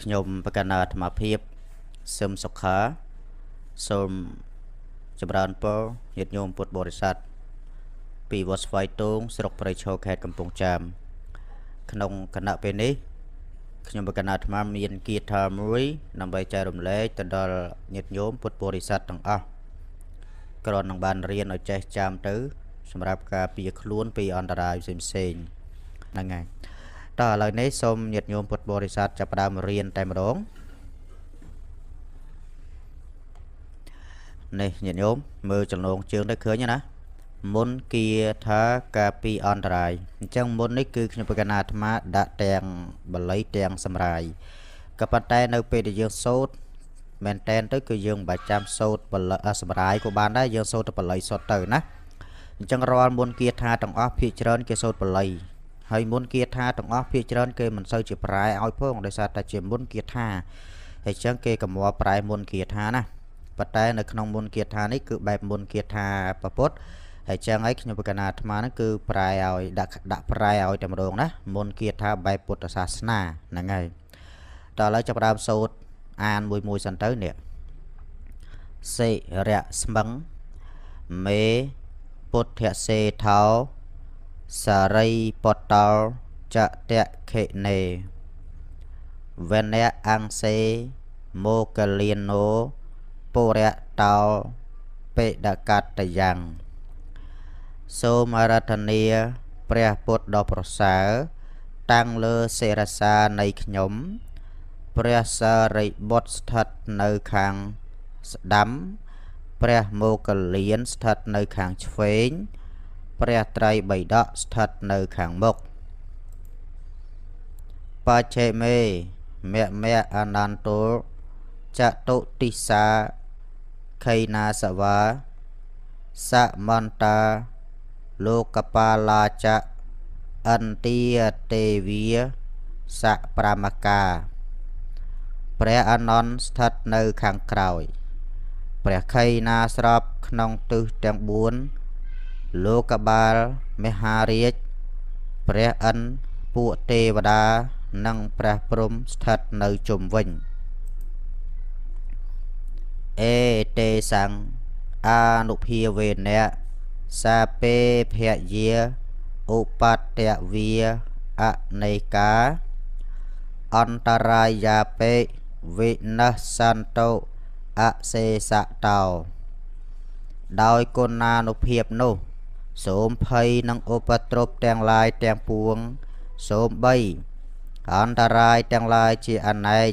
ខ្ញុំបកណាអាត្មាភាពសឹមសុខាសូមចម្រើនពរញាតិញោមពុទ្ធបរិស័ទពីវត្តស្វាយទងស្រុកព្រៃឈរខេត្តកំពង់ចាមក្នុងគណៈពេលនេះខ្ញុំបកណាអាត្មាមានគាថាមួយដើម្បីចែករំលែកទៅដល់ញាតិញោមពុទ្ធបរិស័ទទាំងអស់គ្រាន់នឹងបានរៀនឲ្យចេះចាំទៅសម្រាប់ការពារខ្លួនពីអន្តរាយផ្សេងៗហ្នឹងហើយតោះឥឡូវនេះសូមញាតិញោមពុទ្ធបរិស័ទចាប់ផ្ដើមរៀនតែម្ដងនេះញាតិញោមមើលចំណងជើងទៅឃើញណាមុនគាថាការពីអន្តរាយអញ្ចឹងមុននេះគឺខ្ញុំបកណាអាត្មាដាក់ទាំងបាលីទាំងសម្រាយក៏ប៉ុន្តែនៅពេលដែលយើងសូត្រមែនតែនទៅគឺយើងមិនបាច់ចាំសូត្របសម្រាយក៏បានដែរយើងសូត្រទៅបាលីសុទ្ធទៅណាអញ្ចឹងរាល់មុនគាថាទាំងអស់ភាគច្រើនគេសូត្របាលីហើយមុនគាថាទាំងអស់ភាគច្រើនគេមិនសូវជាប្រែឲ្យផងដោយសារតែជាមុនគាថាហើយអញ្ចឹងគេកម្រប្រែមុនគាថាណាប៉ុន្តែនៅក្នុងមុនគាថានេះគឺបែបមុនគាថាពពុទ្ធហើយចឹងហើយខ្ញុំបកណាអាត្មាហ្នឹងគឺប្រែឲ្យដាក់ប្រែឲ្យតែម្ដងណាមុនគាថាបែបពុទ្ធសាសនាហ្នឹងហើយតោះឥឡូវចាប់ផ្ដើមសូត្រអានមួយមួយសិនទៅនេះសិរៈស្មឹងមេពុទ្ធសេថោសារីពតោចតខិនេវនៈអង្គសេមោគលានោពុរៈតោបិដកតយ៉ាងសូមអារាធនាព្រះពុទ្ធដ៏ប្រសើរតាំងលើសិរសានៃខ្ញុំព្រះសារីបុត្រស្ថិតនៅខាងស្ដាំព្រះមោគលានស្ថិតនៅខាងឆ្វេងព្រះត្រៃបិដកស្ថិតនៅខាងមុខបច្ឆេមេមៈមៈអនន្តោចតុទិសាខៃណាសវាសមន្តាលោកបាលាចៈអន្ទាទេវាសប្រមកាព្រះអនន្តស្ថិតនៅខាងក្រោយព្រះខៃណាស្របក្នុងទិសទាំង4លោកបាលមហារាជព្រះឥន្ទពួកទេវតានិងព្រះព្រហ្មស្ថិតនៅជុំវិញអេទេសੰអានុភាវេនៈសាពេភយាឧបតវាអនេកាអន្តរាយាបិវិនស្សន្តោអសេសតោដោយគុណានុភាពនោះសូមភ័យនិងឧបទ្រពទាំងឡាយទាំងពួងសូមបីអន្តរាយទាំងឡាយជាអនេក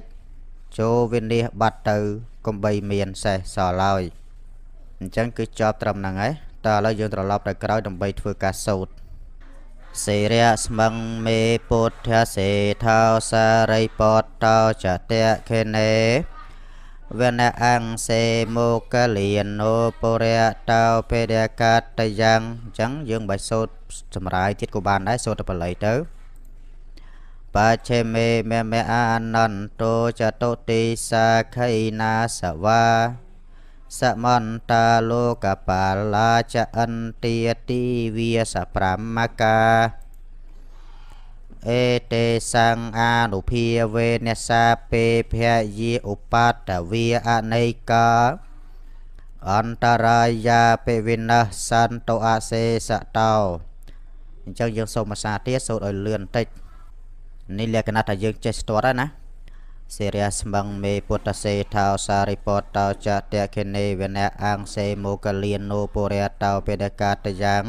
ចូលវិនិច្ឆ័យបាត់ទៅកុំបីមានសេះសល់ឡើយអញ្ចឹងគឺចប់ត្រឹមហ្នឹងហើយតើឥឡូវយើងត្រឡប់ទៅក្រោយដើម្បីធ្វើការសូត្រសិរៈស្មឹងមេពុទ្ធសេថោសារីពតោចតខេនេវនអង្គសេមោគលានោពុរៈតោបេដកតយ៉ាងអញ្ចឹងយើងបាច់សូត្រសម្រាយទៀតក៏បានដែរសូត្រទៅបាលីទៅបច្ឆេមេមមៈអនន្តោចតុតិសាខៃណាសវាសមន្តាលោកបាលាចអន្ទាទីវាសប្រមកាអេទេសੰអានុភាវេនសាពេភយាឧបតវាអនេកាអន្តរាយាបិវិនស្សន្តោអសេសតោអញ្ចឹងយើងសូមភាសាទៀតសូត្រឲ្យលឿនបន្តិចនេះលក្ខណៈថាយើងចេះស្ទាត់ហើយណាសិរៈស្មឹងមេពុទ្ធសេថោសារិពតោចតខេនេវនៈអង្គសេមោគលានោពុរៈតោបេដកតយ៉ាង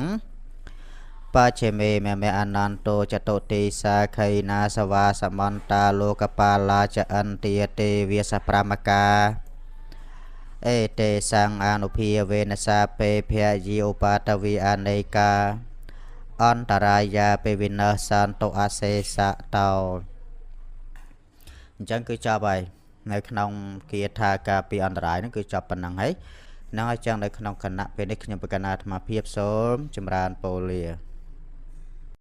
បច្ឆេមេមមៈអនន្តោចតុតិសាខៃណាសវាសមន្តាលោកបាលាចអន្ទាទេវាសប្រមកាអេទេសੰអានុភាវេនសាពេភយាឧបតវីអនេកាអន្តរាយាបិវិនស្សន្តោអសេសតោអញ្ចឹងគឺចប់ហើយនៅក្នុងគាថាការពីអន្តរាយហ្នឹងគឺចប់ប៉ុណ្ណឹងហើយហ្នឹងហើយចឹងនៅក្នុងគណៈពេលនេះខ្ញុំបកណាអាត្មាភាពសូមចម្រើនពរលា